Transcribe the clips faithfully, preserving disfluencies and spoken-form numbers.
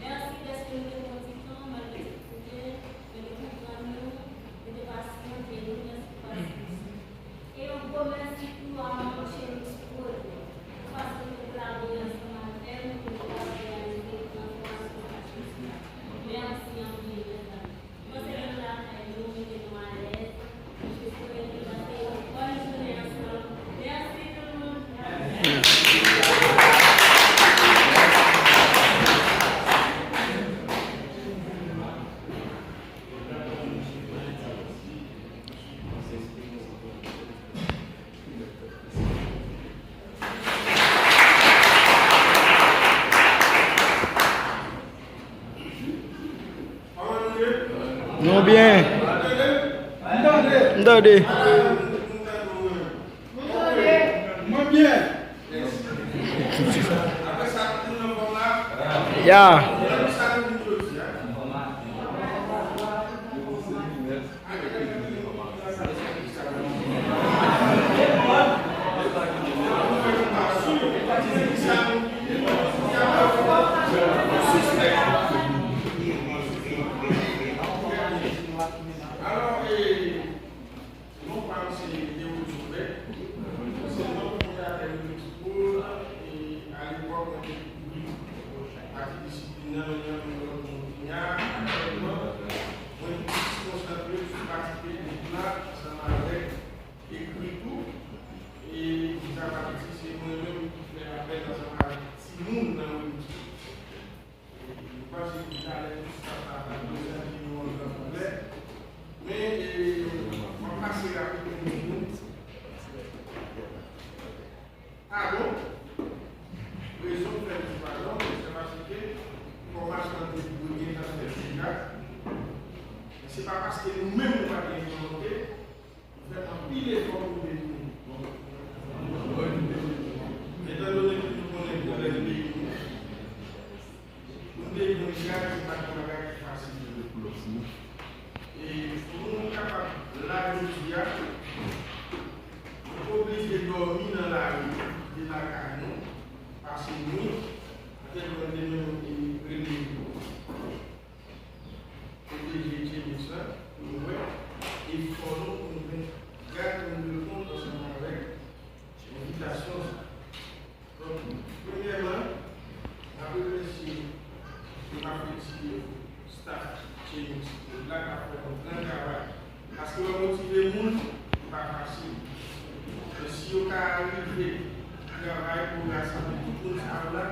Mèsi dèske nou te pran ti tan, malgre ti koute, men nou konprann nou, nou te pasyante, nou mèsi pou pasyans ou. E yon gwo mèsi tou a Mann Chenix Prod, paske nou te kolabore ansanm avè m pou nou kapab reyalize plan fòmasyon sa. Mèsi anpil, mèzanmi. Mwen se menm lakay nou, mete nou alèz. Mwen swete nou pase yon bòn jounen ansanm. Mèsi tout moun. Nou byen. M tande. Ya. Alò, e, non pa m se Léo Joseph. Se non fondatè Remix Prod, e, alepòk mwen te kouvri pati disiplin nan, men yon lòt moun kounye a, aktyèlman, mwen plis konsantre sou pati teknik la, ansanm avèk ekri tou, e Gita Patiti, se mwen menm ki fè apèl ansanm avèk timoun nan Remix Prod. E, nou panse ki talè tout staff la pral prezante nou an gran konplè, men, e, m ap pase rapid pou nou. Padon. Rezon k fè m di padon, se paske fòmasyon an te dwe gentan fèt deja. Men se pa paske nou menm nou pa t gen volonte, nou fè anpil efò pou nou devine. Etandone ke nou konnen pwoblèm peyi nou, pou nou devine gad, se pa t yon bagay ki fasil. E pou nou kapab la jodi a, nou oblije dòmi nan lari, kite lakay nou, pase nwit, atè mwen te menm rele pwoteje James la, pou nou wè efò nou, pou nou jwenn gad pou nou reponn ansanm avèk envitasyon sa. Donk, premyèman, m ap remèsye e m ap felisite staff Chenix la k ap fè yon gran travay. Paske wè motive moun, li pa fasil. Men si yo ka rive travay pou rasanble tout moun sa yo la,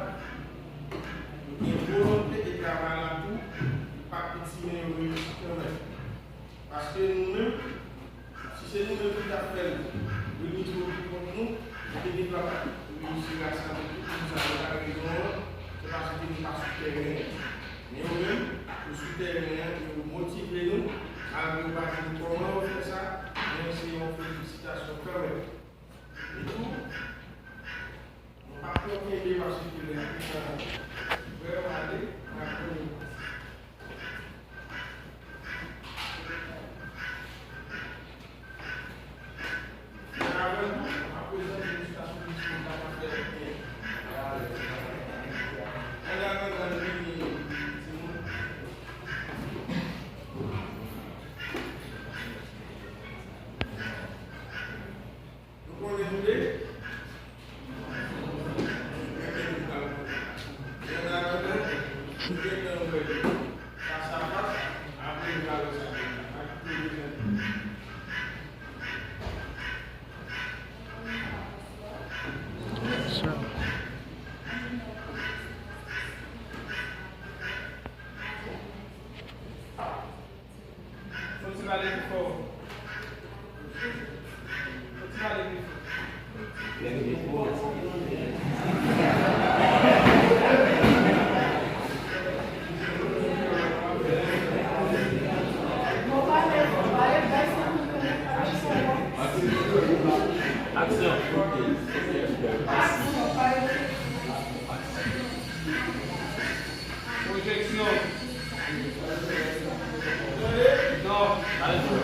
yo gen volonte e travay la tou, li pa piti men yo reyisi kanmenm. Paske nou menm, si se nou menm ki t ap fè l, Remix Prod pou kont nou, nou te gen dwa pa t reyisi rasanble tout moun sa yo la. Rezon an, se paske nou pa sou tèren an. Men yo menm, yo sou tèren an, yo motive nou, malgre yo pa di nou kòman yo fè sa, men se yon felisitasyon kanmenm. E tou, nou p ap twò kenbe paske lè nou vrèman ale, Nou gentan wè li fas a fas, apre nou ka wè sa. Fò ti pale pi fò. Fò ti pale pi fò. Aksyon. Pwojeksyon. Non. Aksyon.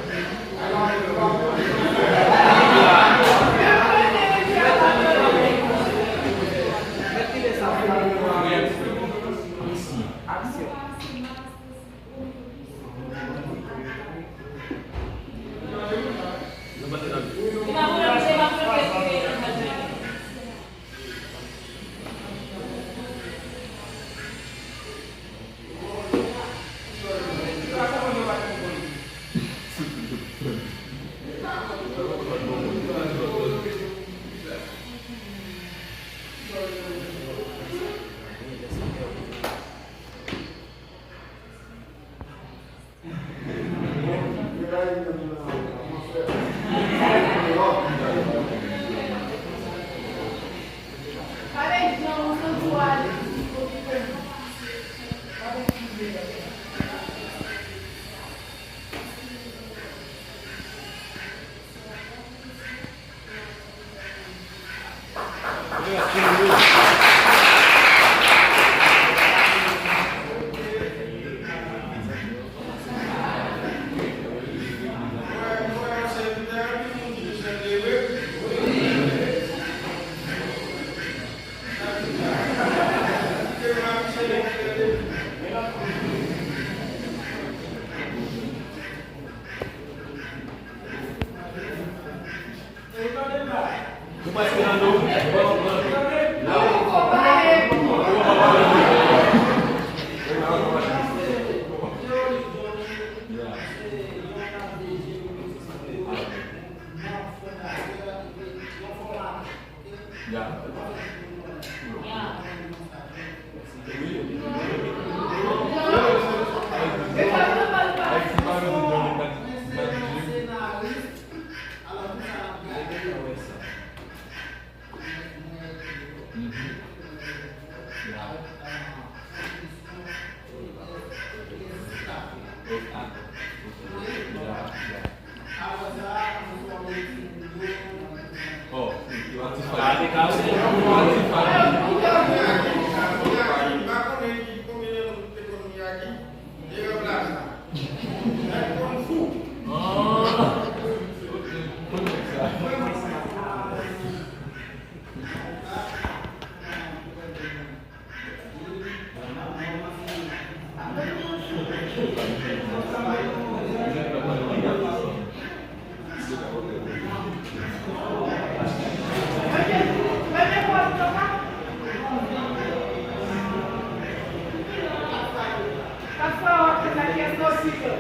Kat fwa w ap fè sa, kiyès nan w site?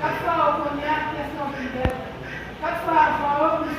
Kat fwa w kounye a, kiyès nan w vin fè? Kat fwa avan w,